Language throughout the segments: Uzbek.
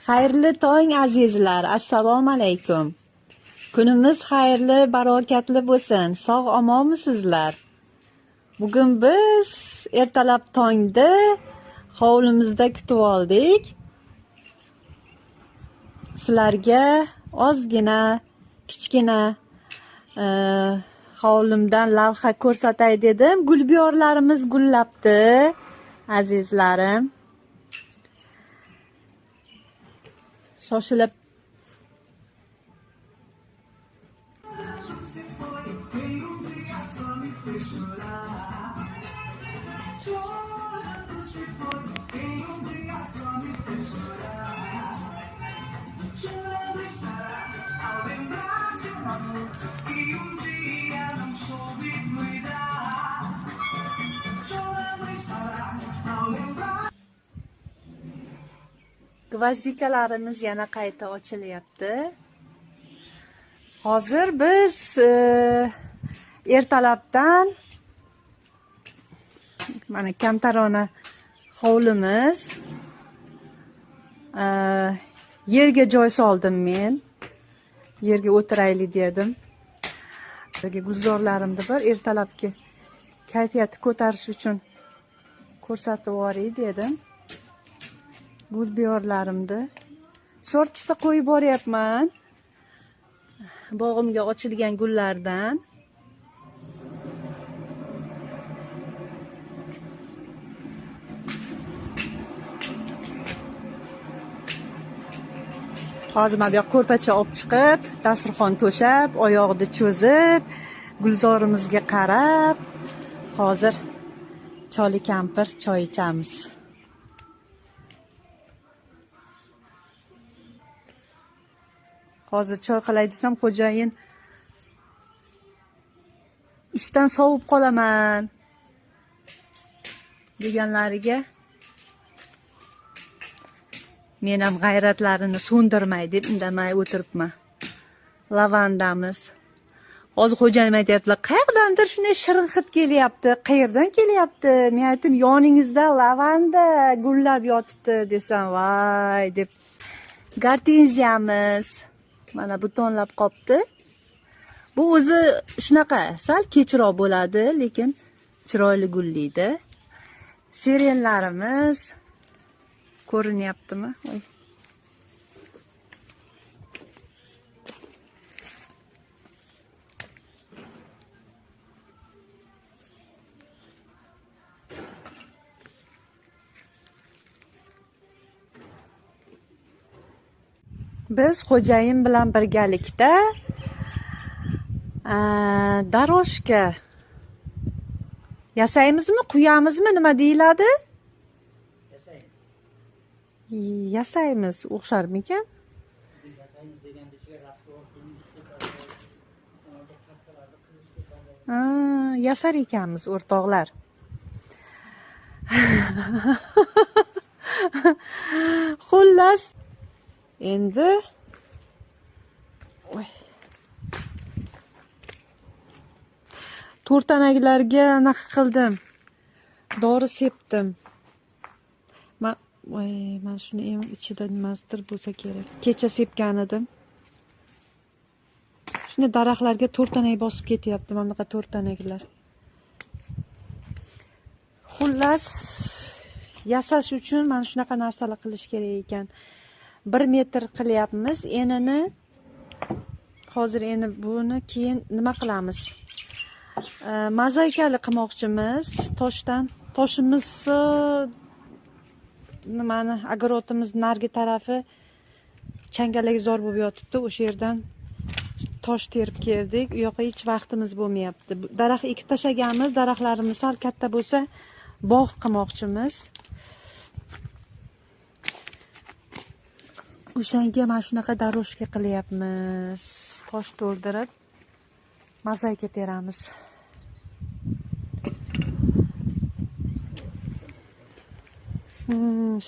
Xayrli tong azizlar, assalomu alaykum. Kunimiz xayrli, barokatli bo'lsin. Sog' omonmisizlar? Bugun biz ertalab tongda hovlimizda kutib oldik. Sizlarga ozgina kichkina hovlimdan lavha ko'rsatay dedim. Gulbiyorlarimiz gullabdi, azizlarim. Shoshilib gvozdikalarimiz yana qayta ochilyapti. Hozir biz ertalabdan mana kamtarona hovlimiz, yerga joy soldim men. Yerga o'tiraylik dedim. Gulzorlarimni bir ertalabki kayfiyatni ko'tarish uchun ko'rsatib yuboray dedim. Gulbiyorlarimni shortishda qo'yib boryapman. Bog'imga ochilgan gullardan. Hozir mana bu yoq ko'rpacha olib chiqib, dasturxon to'shab, oyog'ini cho'zib, gulzorimizga qarab, hozir choli kampir choy ichamiz. Hozir choy qilay desam, xo'jayin ishdan sovib qolaman deganlariga men ham g'ayratlarini so'ndirmay deb indamay o'tiribman. Lavandamiz. Hozir xo'jayim aytyaptilar, qayerdandir shunday shirin hid kelyapti, qayerdan kelyapti? Men aytdim, yoningizda lavanda gullab yotibdi desam, voy deb. Gortenziyamiz mana butonlab qopti. Bu o'zi shunaqa, sal kechroq bo'ladi, lekin chiroyli gullaydi. Sirenlarimiz ko'rinyaptimi? Oy. Biz xo'jayin bilan birgalikda daroshka yasaymizmi, quyamizmi, nima deyiladi? Yasaymiz, o'xsharmikan? Yasar ekanmiz, o'rtoqlar. Xullas, endi to'rtanaklarga anaqa qildim. Dori sepdim. Mana shuni ham ichida nimadir bo'lsa kerak. Kecha sepgan edim. Shunday daraxtlarga to'rtanak bosib ketyapti, mana bunaqa to'rtanaklar. Xullas, yasash uchun mana shunaqa narsalar qilish kerak ekan. 1 metr qilyapmiz enini. Hozir endi buni keyin nima qilamiz? Mozaikali qilmoqchimiz toshdan. Toshimiz nimani, огородimiz nargi tarafi changalakzor bo'lib yotibdi. O'sha yerdan tosh terib keldik. U yoqqa hech vaqtimiz bo'lmayapti. Daraxt ekib tashlaganmiz. Daraxtlarimiz sal katta bo'lsa bog' qilmoqchimiz. O'shanga mana shunaqa daroshka qilyapmiz. Tosh to'ldirib mozaika teramiz.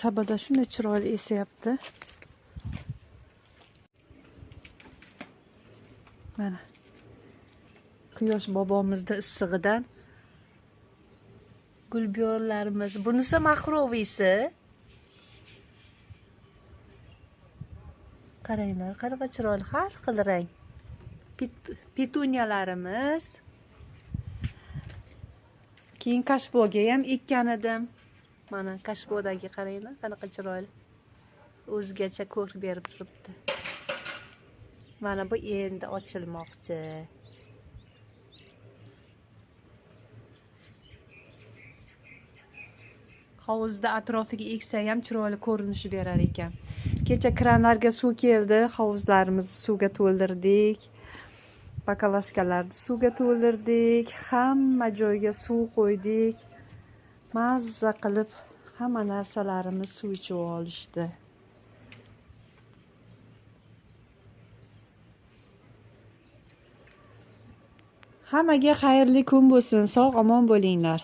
Shabada shunday chiroyli esyapti. Mana quyosh bobomizda issig'idan gulbiyorlarimiz. Bunisi mahroviysi. Qaranglar, qanaqa chiroyli, har xil rang. Petunyalarimiz. Keyin kashboga ham ekkan edim. Mana kashbodagi qaranglar, qanaqa chiroyli. O'zgacha ko'rk berib turibdi. Mana bu endi ochilmoqchi. Hovuzda atrofiga eksa ham chiroyli ko'rinish berar ekan. Kecha kranlarga suv keldi, hovuzlarimizni suvga to'ldirdik. Bakalashkalarni suvga to'ldirdik, hamma joyga suv qo'ydik. Mazza qilib hamma narsalarimiz suv ichib olishdi. Hammaga xayrli kun bo'lsin, sog' omon bo'linglar.